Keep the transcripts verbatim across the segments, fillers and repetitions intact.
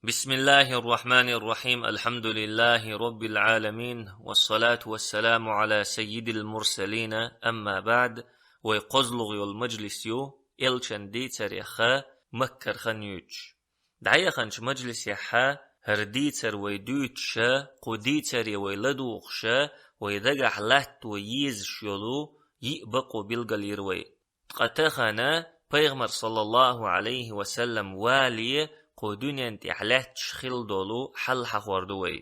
بسم الله الرحمن الرحيم. الحمد لله رب العالمين. والصلاة والسلام على سيد المرسلين. أما بعد. Вай кхозлагӀа йола мажлис ю, Элчан дийцарех Маккара хан юьйцуш. ДӀаяханчу мажлисехь хӀара дийцар вай дуьйцуша, кху дийцаре вай ладугӀуша, вай дагахь латто езаш йолу йиъ бакъо билгалйира вай. Ткъа тахана Пайхамар, саллаллаху Ӏалайхи ва саллам, вале кху дуьнен тӀехь лаьтташ хилла долу хьал хьахор ду вай.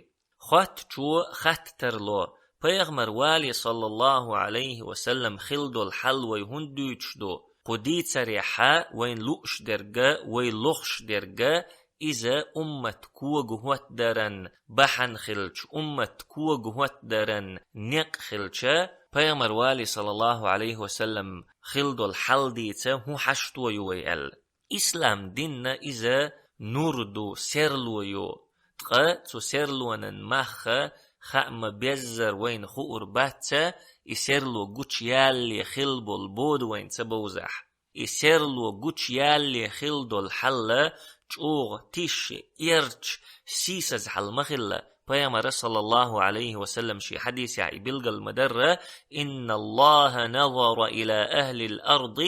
Хоттучо хатта тарло: Пайхамар вале, саллаллаху Ӏалайхи ва саллам, хилла долу хьал вай хӀунда дуьйцуш ду? Кху дийцарехь вайна лууш дерг, вай лохуш дерг, иза уммат кога хӀоттадаран бахьана хилча, уммат кога хӀоттадаран некъ хилча, Пайхамар вале, саллаллаху Ӏалайхи ва саллам, хилла долу хьал дийца хӀун хьашто ю вай аьлла. Ислам дин иза нур ду, серло ю. Ткъа цу серлонан мах хаа ма-беззара вайна хуур бац, и серло гучуялале хилла болу бода вайна ца бовзахь. И серло гучуялале хилла долу хьал чӀогӀа тиша, эрча, сийсаза хьал ма хилла. Пайхамара, саллаллаху Ӏалайхи ва саллам, шен хьадисехь и билгал ма-дарра: إن الله نظر إلى أهل الأرض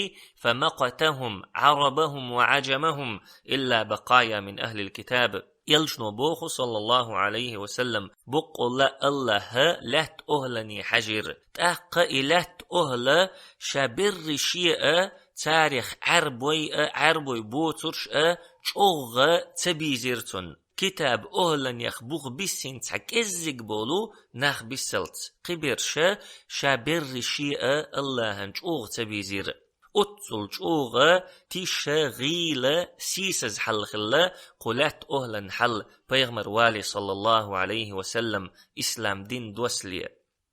فمقتهم عربهم وعجمهم إلا بقايا من أهل الكتاب. Элчано боху, саллаллаху Ӏалайхи ва саллам: боккъалла АллахӀа лаьтта охӀлане хьаьжира. ТӀаккха и лаьтта охӀла ша берриш а, царех Ӏаьрбой а, Ӏаьрбой боцурш а чӀогӀа ца бийзира цунна. Китаб охӀланех бух биссина цхьа кӀеззиг болу нах биссалц, кхиберша ша берриш а АллахӀан чӀогӀа ца бийзира. Оццул чӀогӀа тиша, гӀийла, сийсаза хьал хилла кху лаьтта охӀлан хьал Пайхамар вале, саллаллаху Ӏалайхи ва саллам, ислам дин доссале.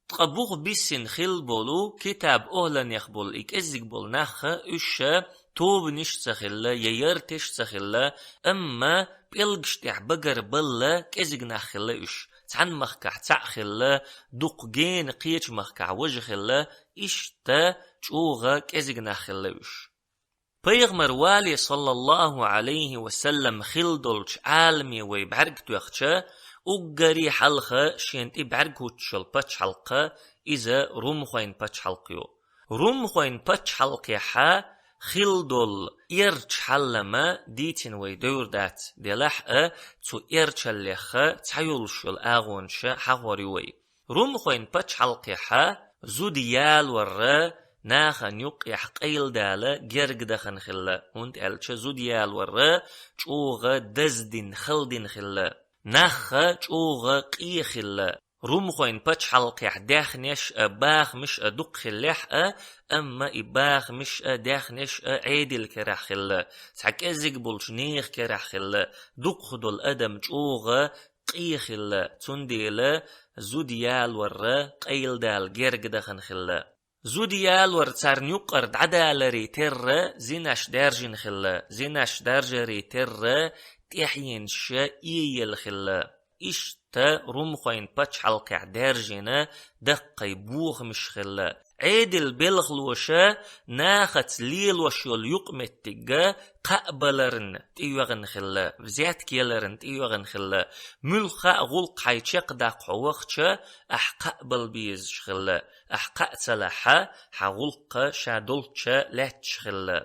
Ткъа бух биссина хилла болу, китаб охӀланех болу и кӀеззиг болу нах, уьш тобанаш ца хилла, я ярташ ца хилла, амма пӀелгаш тӀехь багарбалла кӀезиг нах хилла уьш. Цхьана махкахь цхьаъ хилла, дукха гена кхечу махкахь важа хилла, иштта чӀогӀа кӀезиг нах хилла уьш. Пайхамар вале, саллаллаху Ӏалайхи ва саллам, хилла долчу Ӏаламе вай бӀаьрг тоьхча, уггаре хьалха шена тӀе бӀаьрг хӀуттуш йолу пачхьалкх, иза румхойн пачхьалкх ю. Румхойн пачхьалкхехь хилла долу эрча хьал ма дийцина вай девр дац, делахь а цу эрчаллех цхьайолуш йолу агӀонаш хьахор ю вай. Румхойн пачхьалкхехь зуда ялорра, нахана юккъехь къайладала герга дахана хилла, хӀунда аьлча зуда ялорра чӀогӀа даздина, халдина хилла. Нах чӀогӀа къе хилла. Румхойн пачхьалкхехь даьхнеш а, бахамаш а дукха хиллехь а, амма и бахамаш а, даьхнеш а Ӏедал карахь хилла, цхьа кӀезиг болчу нехан карахь хилла, дукхах долу адам чӀогӀа къе хилла, цундела зуда ялорра къайладала герга дахана хилла. Зуда ялор царна юккъара дӀадаларе терра зинаш даьржина хилла, зинаш даржаре терра тӀаьхьенаш а ийелла хилла. Иштта румхойн пачхьалкхехь даьржина даккхий бохамаш хилла. Ӏедал белхалоша нахаца лелош йолу юкъаметтиг кхаъ баларна тӀейоьгӀна хилла, взятка яларна тӀейоьгӀна хилла. Муьлхха а гӀуллакх хьайн чекхдаккха хьо вахча, ахь кхаъ бала безаш хилла, ахь кхаъ ца лахь, хьан гӀуллакх ша долчча лаьтташ хилла.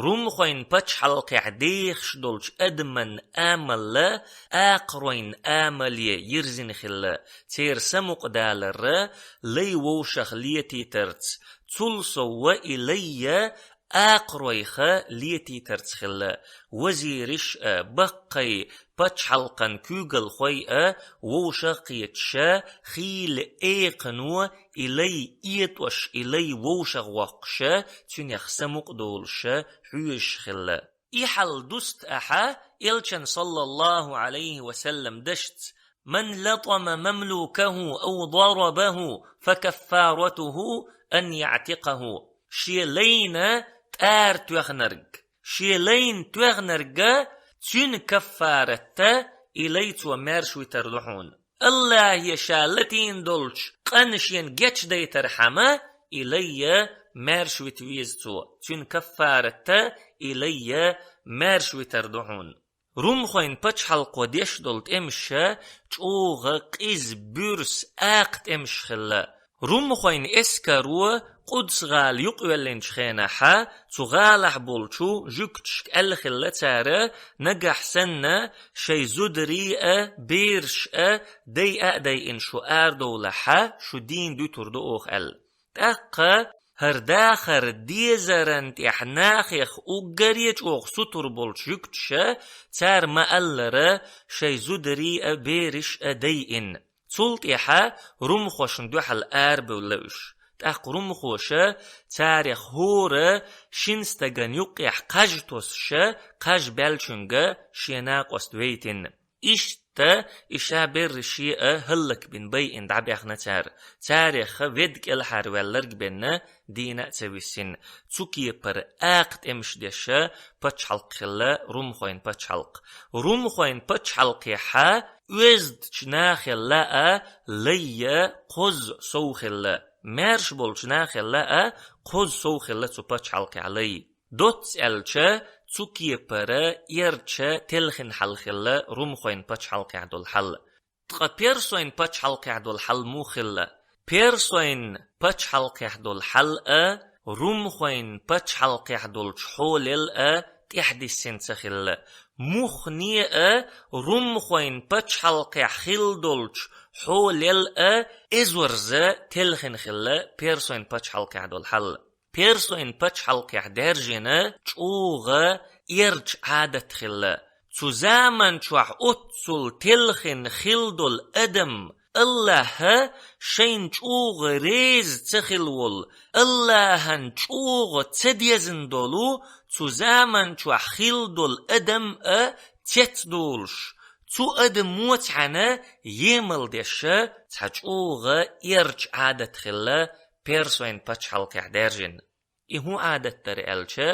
Румхойн пачхьалкхехь дехаш долчу адаман амалла акхаройн амале йирзина хилла, церан самукъадаларра лай вовшах летийтарца, цул сов и лай акхаройх летийтарца хилла. Вазираш а, баккхий пачхьалкхан куьйгалхой а вовшах кхеташ, хийла экхано и лай этӀош, и лай вовшах воккхуш, цуьнах самукъадолуш хьоьжуш хилла. И хьал дуста ахьа Элчан, саллаллаху Ӏалайхи ва саллам, дашца: من لطم مملوكه أو ضربه فكفارته أن يعتقه. Шен лайна тӀара тоьхнарг, шен лайна тоьхнарг, цуьнан каффаратта и лай цо маьрша витар ду хьуна. АллахӀе ша латийна долчу къан шена гечдайтархьама, и лай маьрша вита веза цо, цуьнан каффаратта и лай маьрша витар ду хьуна. Румхойн пачхьалкхо деш долу тӀемаш чӀогӀа къиза, буьрса, акха тӀемаш хилла. Румхойн эскаро Къудс-гӀала юкъавеллинчу хенахь, цу гӀалахь болчу жуьгташка аьлла хилла цара: «Нагахь санна шайн зударий а, бераш а, дай а дайина шу арадовлахь, шу дийна дуьтур ду оха», — аьлла. ТӀаккха хӀара дахар дезаран тӀехь нахех уггаре чӀогӀа сутур болчу жуьгташа, цара ма-аллара, шайн зударий а, бераш а дайина. Цул тӀаьхьа румхошна дуьхьал арабевлла уьш. ТӀаккха румхоша царех хӀора шина стагана юккъехь кхаж тосуша, кхаж баьллачуьнга шен накъост вейтина. Иштта и ша берриш а хӀаллакбина байина дӀабаьхна цара. Царех ведда кӀелхьарваьлларг бенна дийна а ца висина. Цу кепара акха тӀемаш деша пачхьалкх хилла румхойн пачхьалкх. Румхойн пачхьалкхехьа оьздачу нахелла а лайя кхозза сов хилла. Маьрша болчу нахелла а кхозза сов хилла цу пачхьалкхехь лай. Доцца аьлча, цу кепара эрча телхина хьал хилла румхойн пачхьалкхехь долу хьал. Ткъа персойн пачхьалкхехь долу хьал муха хилла? Персойн пачхьалкхехь долу хьал а, румхойн пачхьалкхехь долчу хьолел а тӀаьхьадиссина ца хилла. Муххане а румхойн пачхьалкхехь хилла долчу хьолел а эзорза телхина хилла персойн пачхьалкхехь долу хьал. Персойн пачхьалкхехь даьржина чӀогӀа эрча Ӏадат хилла. Цу заман чохь оццул телхина хилла долу адам Аллахьа шайна чӀогӀа реза ца хилла волу, Аллахьан чӀогӀа ца дезна долу, цу заман чохь хилла долу адам а цецдолуш, цу адамо цхьаьна емал деша цхьа чӀогӀа эрча Ӏадат хилла персойн пачхьалкхехь даьржина. И хӀун Ӏадат дара аьлча,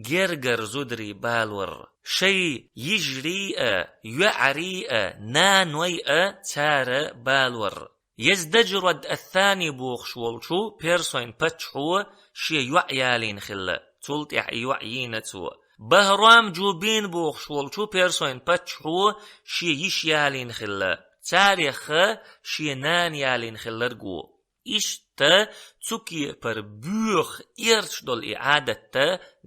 гергара зударий балор, шайн йижарий а, йоӀарий а, наной а цара балор. Ездажрад ас-Сани бохуш волчу персойн паччахьо шен йоӀ ялийна хилла, цул тӀаьхьа и йоӀ йийна цо. Бахрам Джубин бохуш волчу персойн паччахьо шен йиша ялийна хилла, царех шен нана ялийна хилларг ву. Иштта цу кепара боьха эрча долу и Ӏадат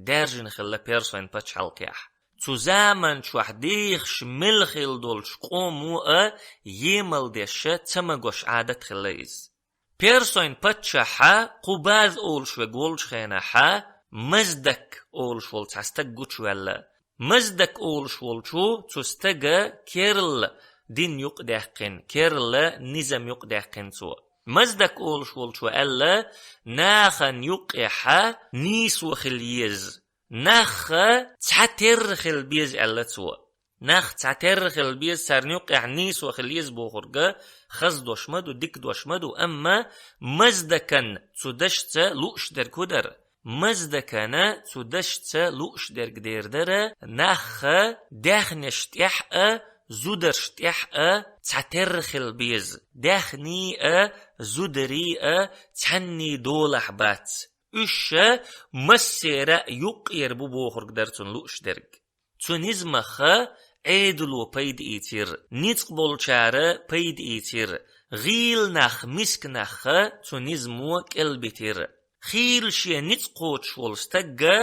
даьржина хилла персойн пачхьалкхехь. Цу заман чохь дехаш мел хилла долчу къомо а емал деша ца магош Ӏадат хилла иза. Персойн паччахьа Къубаз олуш верг волчу хенахьа Маздак олуш волу цхьа стаг гучуваьлла. Маздак олуш волчу цу стага керла дин юкъадаьккхина, керла низам юкъадаьккхина цо. Маздак олуш волчо аьлла: «Нахана юккъехьа нийсо хила еза. Нахха цхьатерра хила беза», — аьлла цо. Нах цхьатерра хила беза, царна юккъехь нийсо хила еза бохург хаза дош ма ду, дика дош ма ду, амма Маздакан цу дашца лууш дерг хӀун дара? Маздакана цу дашца лууш дерг дер дара, нахха даьхнеш тӀехь а, зударш тӀехь а цхьатерра хила беза, даьхний а, зударий а цхьанний долахь бац. Уьш массера а юккъера бу бохург дара цунна лууш дерг. Цу низамах Ӏедало пайда ийцира, ницкъ болчара пайда ийцира, гӀийла нах, миска нахха цу низамо кӀелбитира. Хийла шен ницкъ кхочуш волу стагга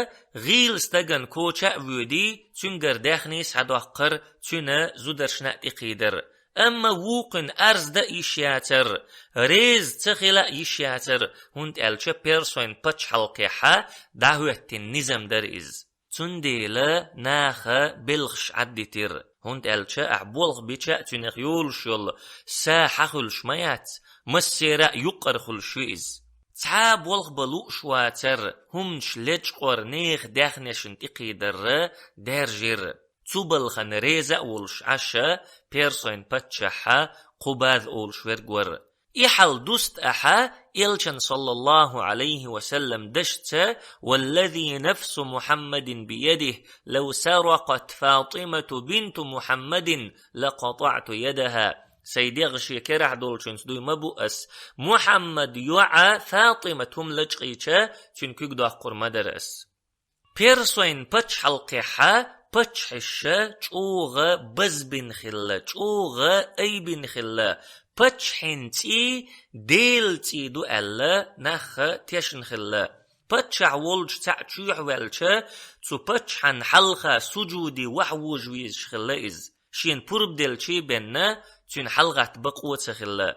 гӀийла стагана коча а воьдий, цуьнгара даьхний схьадоккхар, цуьнан зударшна а тӀекхийдар. Амма вукхуьнан арз дан а йиш яцар, реза ца хила а йиш яцар, хӀунда аьлча персойн пачхьалкхехьа дӀахӀоьттина низам дара иза. Цундела наха белхаш Ӏаддитира, хӀунда аьлча ахь болх бича а цуьнах йолуш йолу са хьан хуьлуш ма яц, массера а юккъара хуьлуш ю иза. Цхьа болх бан лууш вацар, хӀуманаш лечкъор, нехан даьхнешна тӀекхийдарра даьржира. Цу балхана реза а волуш Ӏаша персойн паччахьа Къубаз олуш верг вара. И хьал дуста ахьа элчан, саллаллаху алейхи ва саллам, дашца: «Валлази нафсу Мухаммадин биядих, лав саракъат Фатимату бинту Мухаммадин лакъатаъту ядаха». Сайн дегӀ шен керахь долчуьнца дуй ма бу ас. Мухаммад йоӀа Фатимат хӀума лачкъийча, цуьнан куьг доккхур ма дара ас. Персойн пачхьалкхехьа Паччахьаш чӀогӀа базбина хилла, чӀогӀа айбина хилла, паччахьан цӀий Делан цӀий ду аьлла, нах тешна хилла. Паччахь волчу цхьаъ чоьхьа ваьлча, цу паччахьан хьалха сужуде вахьа вожа везаш хилла иза. Шена пурба делча бен, цуьнан хьалагӀатта бакъо ца хилла.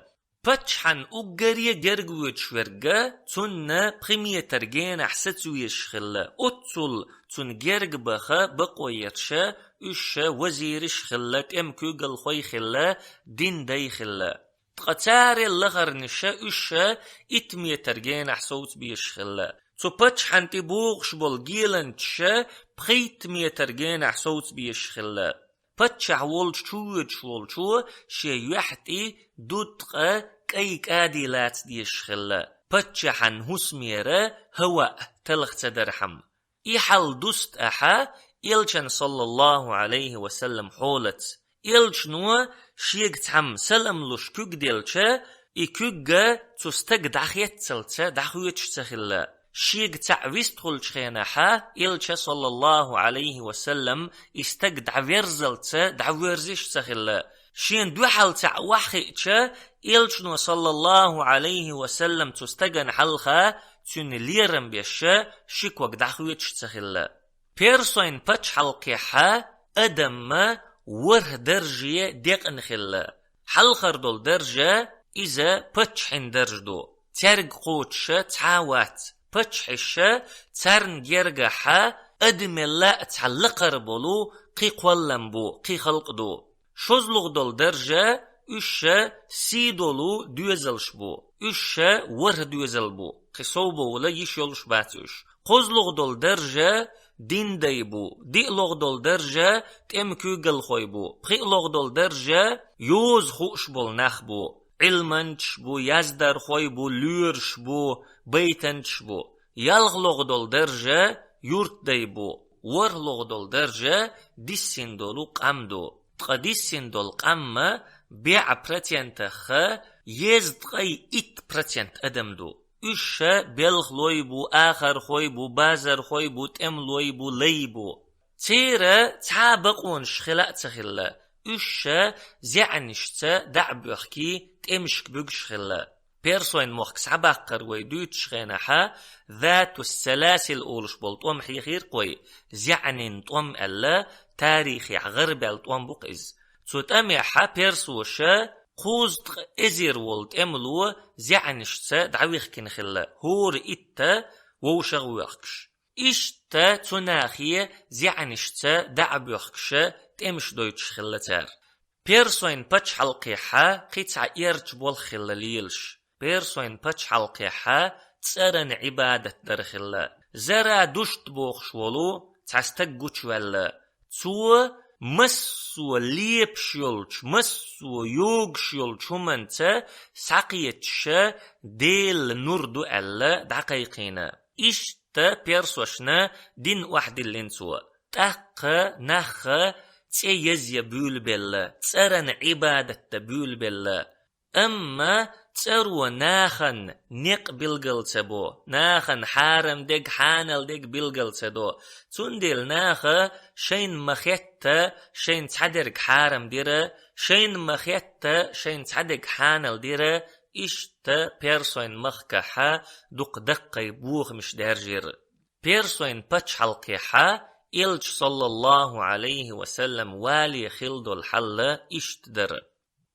Паччахьан уггаре герга воьдуш верг цунна пхи метр генахь саца везаш хилла. Оццул цунна герга баха бакъо еш, уьш вазираш хилла, тӀеман куьйгалхой хилла, динан дай хилла. Ткъа церан лахарнаш уьш итт метр генахь совца безаш хилла. Цу паччахьан тӀе богӀуш болу геланчаш пхийтта метр генахь совца безаш хилла. Паччахь волчу чувоьдуш волчо шен юьхь тӀе дуткъа кӀай кӀади лаца дезаш хилла, паччахьан хӀусамера хӀаваъ талха ца дархьама. И хьал дуста ахьа элчан, саллаллаху Ӏалайхи ва саллам, хьолаца. Элчано шега цхьамма салам луш куьг делча, и куьг цу стага дӀахеццалца дӀахоьцуш ца хилла. Шега цхьаъ вистхуьлучу хенахьа, элча, саллаллаху Ӏалайхи ва саллам, и стаг дӀаверзалца дӀавоьрзуш ца хилла. Шена дуьхьал цхьаъ вахьа хиъча, элчано, саллаллаху Ӏалайхи ва саллам, цу стагана хьалха цуьнан лерам беш, ши ког дӀахоьцуш ца хилла. Персойн пачхьалкхехьа адамма ворхӀ дарже декъна хилла. Хьалхара долу даржа иза паччахьан даржа ду. Цаьрга кхочуша цхьа а вац. Паччахьаша царна гергахьа адамелла а цхьа лакхара болу кхин кхоллам бу, кхин халкъ ду. ШозлагӀа долу даржа уьш сий долу доьзалш бу. Уьш ворхӀ доьзал бу. Кхин совбовла йиш йолуш бац уьш. КхозлагӀа долу даржа дин дай бу. ДиълагӀа долу даржа тӀеман куьйгалхой бу. ПхиълагӀа долу даржа йоза хууш болу нах бу. Ӏилманчаш бу, яздархой бу, лоьраш бу, байтанчаш бу. ЯлхлагӀа долу даржа юрт дай бу. ВорхӀлагӀа долу даржа диссина долу къам ду. Ткъа диссина долу къамма бӀе процентах езткъе итт процент адам ду. Уьш белхалой бу, ахархой бу, базархой бу, тӀемалой бу, лай бу. Церан цхьа а бакъонаш хила а ца хилла, уьш зеӀанашца дӀа а боьхкий, тӀемашка буьгуш хилла. Персойн мохк схьабаккхар вай дуьйцуш хенахьа, Затус-Саласил олуш болу тӀом хьехийра-кх вай, зеӀанийн тӀом аьлла, тарихехь гӀарабаьлла тӀом бу-кх иза. Цу тӀамехьа персоша кхузткъа эзар волу тӀемало зеӀанашца дӀавихкина хилла, хӀора итт вовшах а воьхкуш. Иштта цу нахе зеӀанашца дӀа а боьхкуша тӀемаш дойтуш хилла цара. Персойн пачхьалкхехьа кхин цхьа эрча болх хилла лелаш. Персойн пачхьалкхехьа цӀаран Ӏибадат дар хилла. Зарадушт бохуш волу цхьа стаг гучуваьлла. Цо массо а лепаш йолчу, массо а йогуш йолчу хӀуманца схьакхеташа Делан нур ду аьлла дӀакхайкхийна. Иштта персошна дин охьадиллина цо. ТӀаккха нахха цӀе езъян буьйлабелла, цӀаран Ӏибадат дан буьйлабелла. Амма цӀаро нахана некъ билгал ца бо, нахана хьарам дерг, хьанал дерг билгал ца до. Цундела наха шайна ма-хетта шайна цхьадерг хьарам дира, шайна ма-хетта шайна цхьадерг хьанал дира, иштта персойн махкахьа дукха даккхий бохамаш даьржира. Персойн пачхьалкхехьа элча, саллаллаху Ӏалайхи ва саллам, вале хилла долу хьал иштта дара.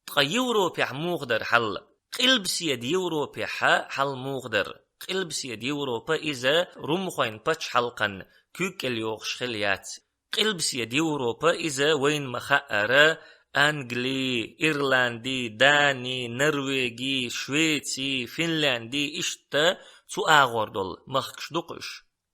Ткъа Европехь муха дара хьал? Къилбаседа Европехьа хьал муха дара? Къилбаседа Европа иза румхойн пачхьалкхан куьйга кӀел йогӀуш хилла яц. Къилбаседа Европа иза вайна ма-хаъара, Англи, Ирланди, Дани, Норвеги, Швеци, Финлянди, иштта цу агӀор долу махкаш ду-кх уьш.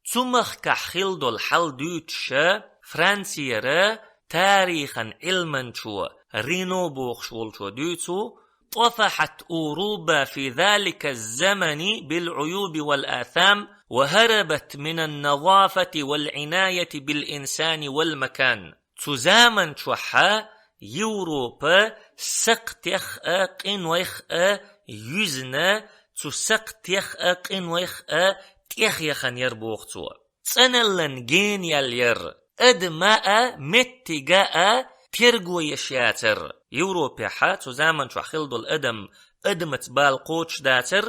Цу махкахь хилла долу хьал дуьйцуша Францера тарихана Ӏилманчо, Рено бохуш волчо дуьйцу: طفحت أوروبا في ذلك الزمن بالعيوب والآثام، وهربت من النظافة والعناية بالإنسان والمكان. Цу заман чохьа Европа сакхтех а, къинойх а юьзна, цу сакхтех а, къинойх а тӀехъяхана яра боху цо. ЦӀаналлан гена яьлла яра, адама а, меттига а терго еш яцар. Европехьа цу заман чохь хилла долу адам адамаца бала кхочуш дацар,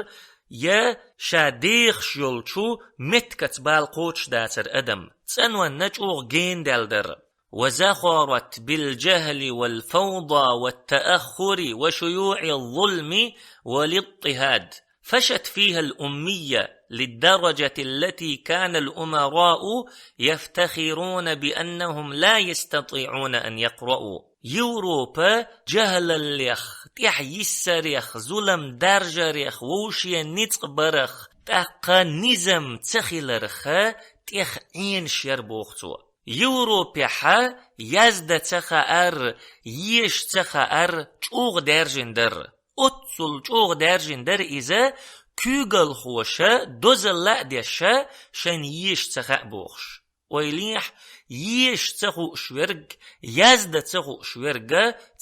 я ша дехаш йолчу меттигаца бала кхочуш дацар адам. ЦӀанонна чӀогӀа гена даьлла дара. وزخرت بالجهل والفوضى والتأخر وشيوع الظلم والاضطهاد. فشت فيها الأمية للدرجة التي كان الأمراء يفتخرون بأنهم لا يستطيعون أن يقرؤوا. Европа жахӀлаллех, тӀехь йиссарех, зулам даржарех, вовшен ницкъ барах, тӀаккха низам ца хиларх тӀех Ӏенаш яра боху цо. Европехьа язда ца хаар, еша ца хаар чӀогӀа даьржина дара. Оццул чӀогӀа даьржина дара иза, куьйгалхоша дозалла а деш, шайна еша ца хаьа бохуш. Ойла ехьа, еша ца хууш верг, язда ца хууш верг,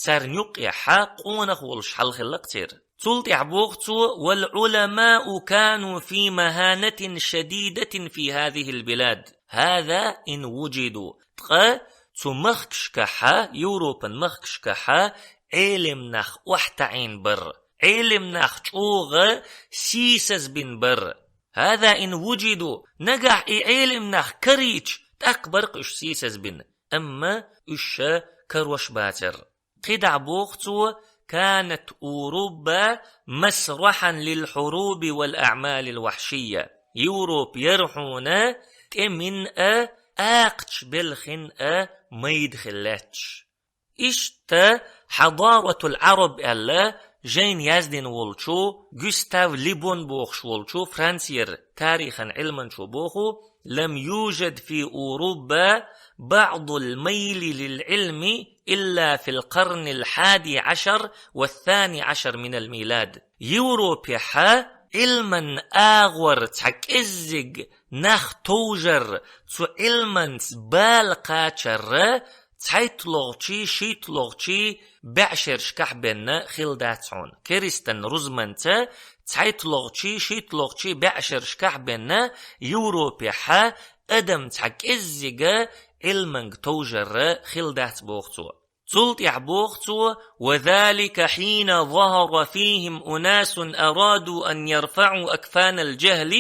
царна юккъехьа къонах волуш хьал хилла-кх церан. Цул тӀаьхьа боху цо: والعلماء كانوا في مهانة شديدة في هذه البلاد. هذا إن وجدوا. Ткъа цу махкашкахьа, Европан махкашкахьа Ӏелам нах охьатаӀийна бара. Ӏелам нах чӀогӀа сийсаз бина бара. هذا إن وجدوا. Нагахь и Ӏелам нах карийча, тӀаккха бара-кх уьш сийсаз бина. Амма уьш карош бацара. КхидӀа боху цо: كانت أوروبا مسرحا للحروب والأعمال الوحشية. Европа яра хьуна тӀемин а, акхачу белхин а майда хилла лаьтташ. Иштта حضارة العرب аьлла жайна яздина волчу Гюстав Ле Бон бохуш волчу Францера тарихан Ӏилманчо боху: لم يوجد في أوروبا بعض الميل للعلم إلا في القرن الحادي عشر والثاني عشر من الميلاد. Европехьа Ӏилман агӀор цхьа кӀеззиг нах товжар, цу Ӏилманца бала кхачар цхьайтталгӀачий, шийтталгӀачий бӀешерашкахь бен хилла дац хьуна. Керистан рузманца цхьайтталгӀачий, шийтталгӀачий бӀешерашкахь бен Европехьа адам цхьа кӀеззига Ӏилманга товжар хилла дац боху цо. Цул тӀаьхьа боху цо: وذلك حين ظهر فيهم أناس أرادوا أن يرفعوا أكفان الجهل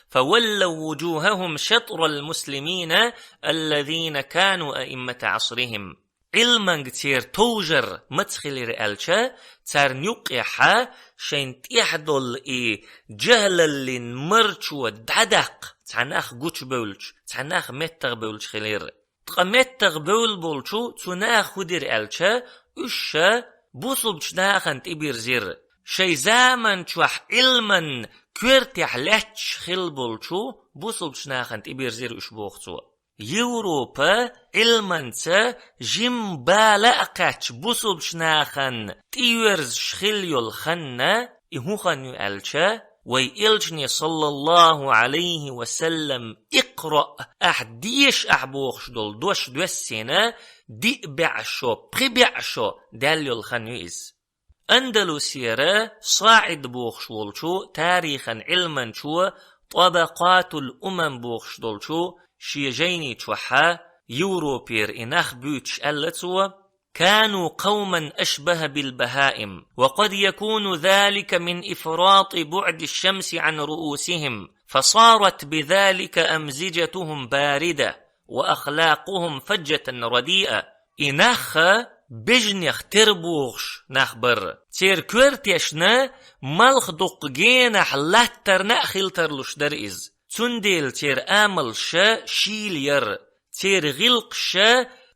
فولوا وجوههم شطر المسلمين الذين كانوا أئمة عصرهم. Ӏилманга церан товжар маца хилира аьлча, царна юккъехьа шайна тӀехь долу и жахӀлаллин марчо дӀадаккха цхьа нах гучубевлча, цхьа нах меттахбевлча хилира. Ткъа меттахбевлла болчу цу наха хӀун дира аьлча, уьш ша бусулбачу нахана тӀебирзира. Шайн заман чохь Ӏилман коьртехь лаьтташ хилла болчу бусулбачу нахана тӀебирзира уьш, боху цо. Европа Ӏилманца жимма бала а кхаьчча бусулбачу нахана тӀеоьрзуш хилла йолу хан, и хӀун хан ю аьлча, вай элчане, саллаллаху Ӏалайхи ва саллам, «Икъраъ», ахь деша ахь бохуш долу дош доьссина, диъ бӀе шо, пхи бӀе шо даьлла йолу хан ю иза. Андалусера СаӀид бохуш волчу тарихан Ӏилманчо «ТӀабакъатул умам» бохуш долчу шен жайни чохьа Европера и нах буьйцуш аьлла цо: كانوا قوما أشبه بالبهائم، وقد يكون ذلك من إفراط بعد الشمس عن رؤوسهم، فصارت بذلك أمزجتهم باردة، وأخلاقهم فجة رديئة. И нах бежнех тера богӀуш нах бара. Церан коьртешна малх дуккха генахь латтарна а хила тарлуш дара иза. Цундела церан амалш шийла яра. Церан гӀиллакхаш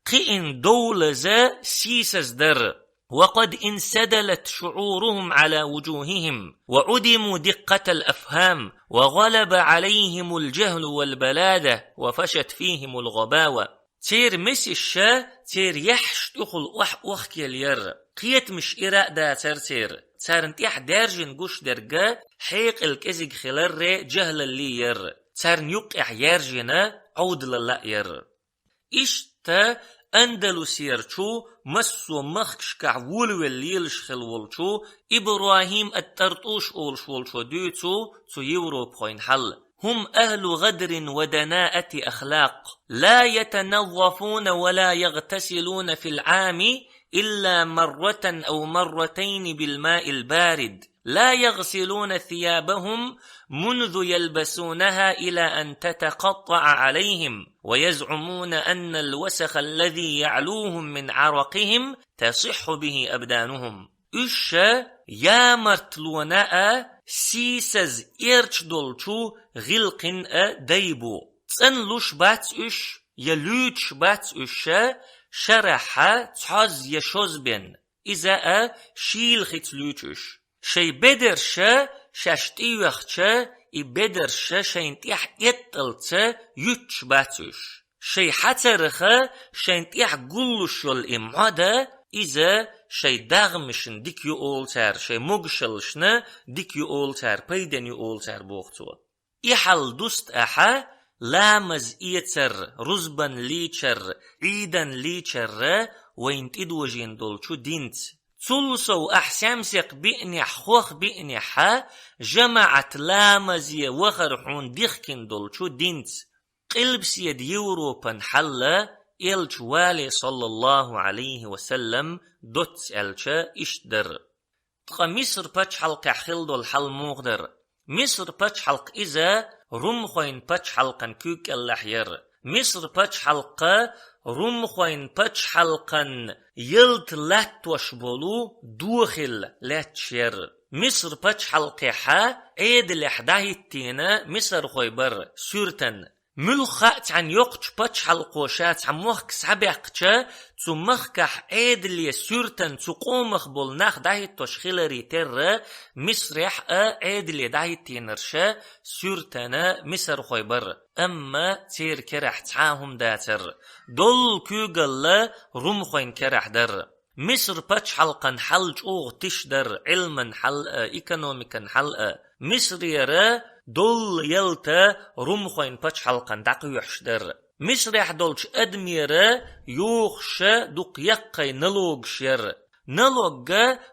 кхиъна довлаза, сийсаза дара. وقد انسدلت شعورهم على وجوههم، وعدموا دقة الأفهام، وغلب عليهم الجهل والبلادة، وفشت فيهم الغباوة. Церан месаш, церан яххьаш тӀехула охьа-охкел яра. Кхетамаш ира а дацара церан. Царна тӀехь даьржина гуш дерг хьекъал кӀезиг хиларре, жахӀлалли яра. Царна юккъехь яьржина Ӏовдалалла а яра. Иштта Андалусерчу массо а махкашкахь волавелла лелаш хилла волчу ИбрахӀим ат-ТӀартӀуш олуш волчо дуьйцу цу европахойн хьал. هم أهل غدر ودناءة أخلاق، لا يتنظفون ولا يغتسلون في العام إلا مرة أو مرتين بالماء البارد، لا يغسلون ثيابهم منذ يلبسونها إلى أن تتقطع عليهم، ويزعمون أن الوسخ الذي يعلوهم من عرقهم تصح به أبدانهم. Уьш ямартлонан а, сийсаз эрча долчу гӀиллакхин а дай бу. ЦӀена луш бац уьш, я луьйчуш бац уьш, шарахь цхьоз я шозбен. Иза а шийла хица луьйчу уьш. Шайн бедарш шаьш тӀеоьхча, и бедарш шайна тӀехь эттӀалца юьтуш бац уьш. Шайн хьацарах шайна тӀехь гуллуш йолу и мӀод, иза шайн дагӀмашна дика ю олу цара, шайн могушаллашна дика ю олу цара, пайденна ю олу цара, боху цо. И хьал дуста ахьа ламаз эцар, рузбан лийчар, Ӏийдан лийчар вайна тӀедожийна долчу динца. Цул сов ахь саьмсекх биънехь, хох биънехь, жамаӀат ламазе вахар хьуна дихкина долчу динца. Къилбаседа Европан хьал элча вале, саллаллаху Ӏалайхи ва саллам, доцца аьлча, иштта дара. Ткъа Миср пачхьалкхехь хилла долу хьал муха дара? Миср пачхьалкх иза румхойн пачхьалкхан куьг кӀеллахь яра. Миср пачхьалкх румхойн пачхьалкхан ялта латтош болу дохилла лаьтташ яра. Миср пачхьалкхехь Ӏедалехь дӀахӀиттийна мисархой бара суьртан. Муьлхха а цхьана йоккхачу пачхьалкхо ша цхьа мохк схьабаьккхича, цу махкахь Ӏедале суьртан цу къомах болу нах дӀахӀиттош хиларе терра, Мисрехь а Ӏедале дӀахӀиттийнарш суьртана мисархой бара, амма церан керахь цхьа а хӀума дацара. Доллу куьйгалла румхойн керахь дара. Миср пачхьалкхан хьал чӀогӀа тиша дара, Ӏилман хьал а, экономикан хьал а. Мисрера доллу ялта румхойн пачхьалкхан дӀакхоьхьуш дара. Мисрехь долчу адамера йохуш дукха яккхай налогаш яра. Налог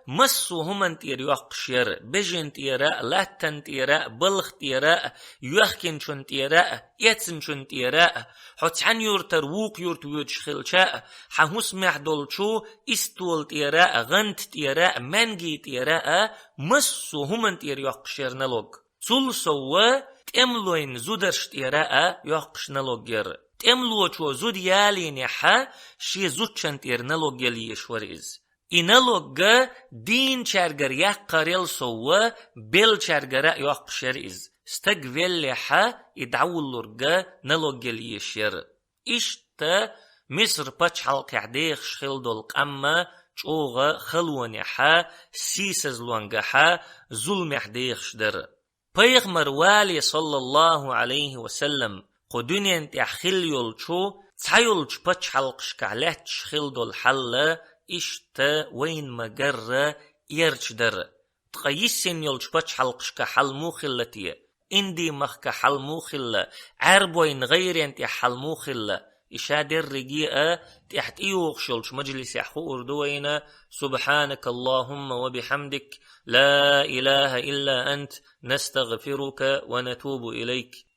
массо а хӀуманна тӀера йоккхуш яра: бежан тӀера а, латтан тӀера а, балха тӀера а, йоьхкинчун тӀера а, эцначун тӀера а, хьо цхьана юьртара вукху юьрта воьдуш хилча а, хьан хӀусамехь долчу истола тӀера а, гӀанта тӀера а, маьнги тӀера а, массо а хӀуманна тӀера йоккхуш яра налог. Цул сов тӀемалойн зударш тӀера а йоккхуш налог яра. ТӀемалочо зуда ялийнехь, шен зудчун тӀера налог яла езаш вара иза. И налог дийначаьргара яккхарел сов, беллачаьргара а йоккхуш яра иза. Стаг веллехь, и дӀавуллург налог яла езаш яра. Иштта Миср пачхьалкхехь дехаш хилла долу къам чӀогӀа халонехь, сийсазлонгахь, зуламехь дехаш дара. Пайхамар вале, саллаллаху Ӏалайхи ва саллам, кху дуьнен тӀехь хилла йолчу цхьайолчу пачхьалкхашкахь лаьтташ хилла долу хьал иштта вайна ма-гарра эрча дара. Ткъа йиссина йолчу пачхьалкхашкахь хьал муха хилла те? Инди-махкахь хьал муха хилла? Ӏаьрбойн гӀайрен тӀехь хьал муха хилла? И ша дерриге а тӀехь тӀейогӀуш йолчу мажлисехь хуур ду вайна. سبحانك اللهم وبحمدك، لا إله إلا أنت، نستغفرك ونتوب إليك.